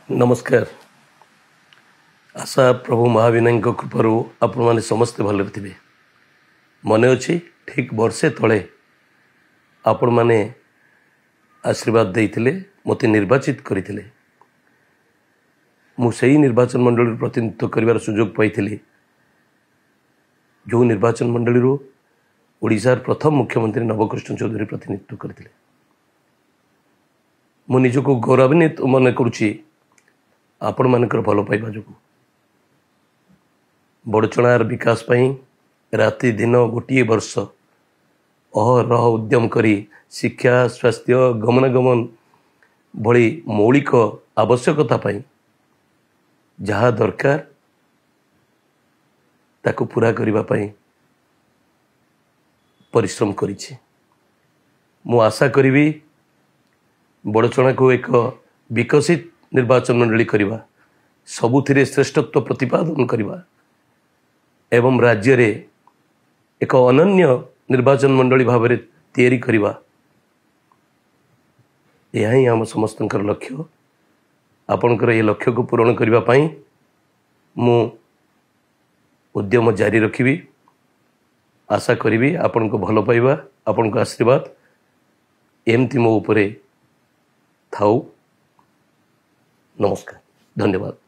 ନମସ୍କାର। ଆଶା ପ୍ରଭୁ ମହାବିନାୟକଙ୍କ କୃପାରୁ ଆପଣମାନେ ସମସ୍ତେ ଭଲରେ ଥିବେ। ମନେ ଅଛି, ଠିକ୍ ବର୍ଷେ ତଳେ ଆପଣମାନେ ଆଶୀର୍ବାଦ ଦେଇଥିଲେ, ମୋତେ ନିର୍ବାଚିତ କରିଥିଲେ। ମୁଁ ସେଇ ନିର୍ବାଚନ ମଣ୍ଡଳୀରୁ ପ୍ରତିନିଧିତ୍ୱ କରିବାର ସୁଯୋଗ ପାଇଥିଲି, ଯେଉଁ ନିର୍ବାଚନ ମଣ୍ଡଳୀରୁ ଓଡ଼ିଶାର ପ୍ରଥମ ମୁଖ୍ୟମନ୍ତ୍ରୀ ନବକୃଷ୍ଣ ଚୌଧୁରୀ ପ୍ରତିନିଧିତ୍ୱ କରିଥିଲେ। ମୁଁ ନିଜକୁ ଗୌରବାନ୍ୱିତ ମନେ କରୁଛି ଆପଣମାନଙ୍କର ଭଲ ପାଇବା ଯୋଗୁଁ। ବଡ଼ଚଣାର ବିକାଶ ପାଇଁ ରାତି ଦିନ ଗୋଟିଏ ବର୍ଷ ଅହରହ ଉଦ୍ୟମ କରି ଶିକ୍ଷା, ସ୍ୱାସ୍ଥ୍ୟ, ଗମନାଗମନ ଭଳି ମୌଳିକ ଆବଶ୍ୟକତା ପାଇଁ ଯାହା ଦରକାର ତାକୁ ପୂରା କରିବା ପାଇଁ ପରିଶ୍ରମ କରିଛି। ମୁଁ ଆଶା କରିବି ବଡ଼ଚଣାକୁ ଏକ ବିକଶିତ ନିର୍ବାଚନ ମଣ୍ଡଳୀ କରିବା, ସବୁଥିରେ ଶ୍ରେଷ୍ଠତ୍ୱ ପ୍ରତିପାଦନ କରିବା ଏବଂ ରାଜ୍ୟରେ ଏକ ଅନନ୍ୟ ନିର୍ବାଚନ ମଣ୍ଡଳୀ ଭାବରେ ତିଆରି କରିବା, ଏହା ହିଁ ଆମ ସମସ୍ତଙ୍କର ଲକ୍ଷ୍ୟ। ଆପଣଙ୍କର ଏ ଲକ୍ଷ୍ୟକୁ ପୂରଣ କରିବା ପାଇଁ ମୁଁ ଉଦ୍ୟମ ଜାରି ରଖିବି। ଆଶା କରିବି ଆପଣଙ୍କ ଭଲ ପାଇବା, ଆପଣଙ୍କ ଆଶୀର୍ବାଦ ଏମିତି ମୋ ଉପରେ ଥାଉ। ନମସ୍କାର, ଧନ୍ୟବାଦ।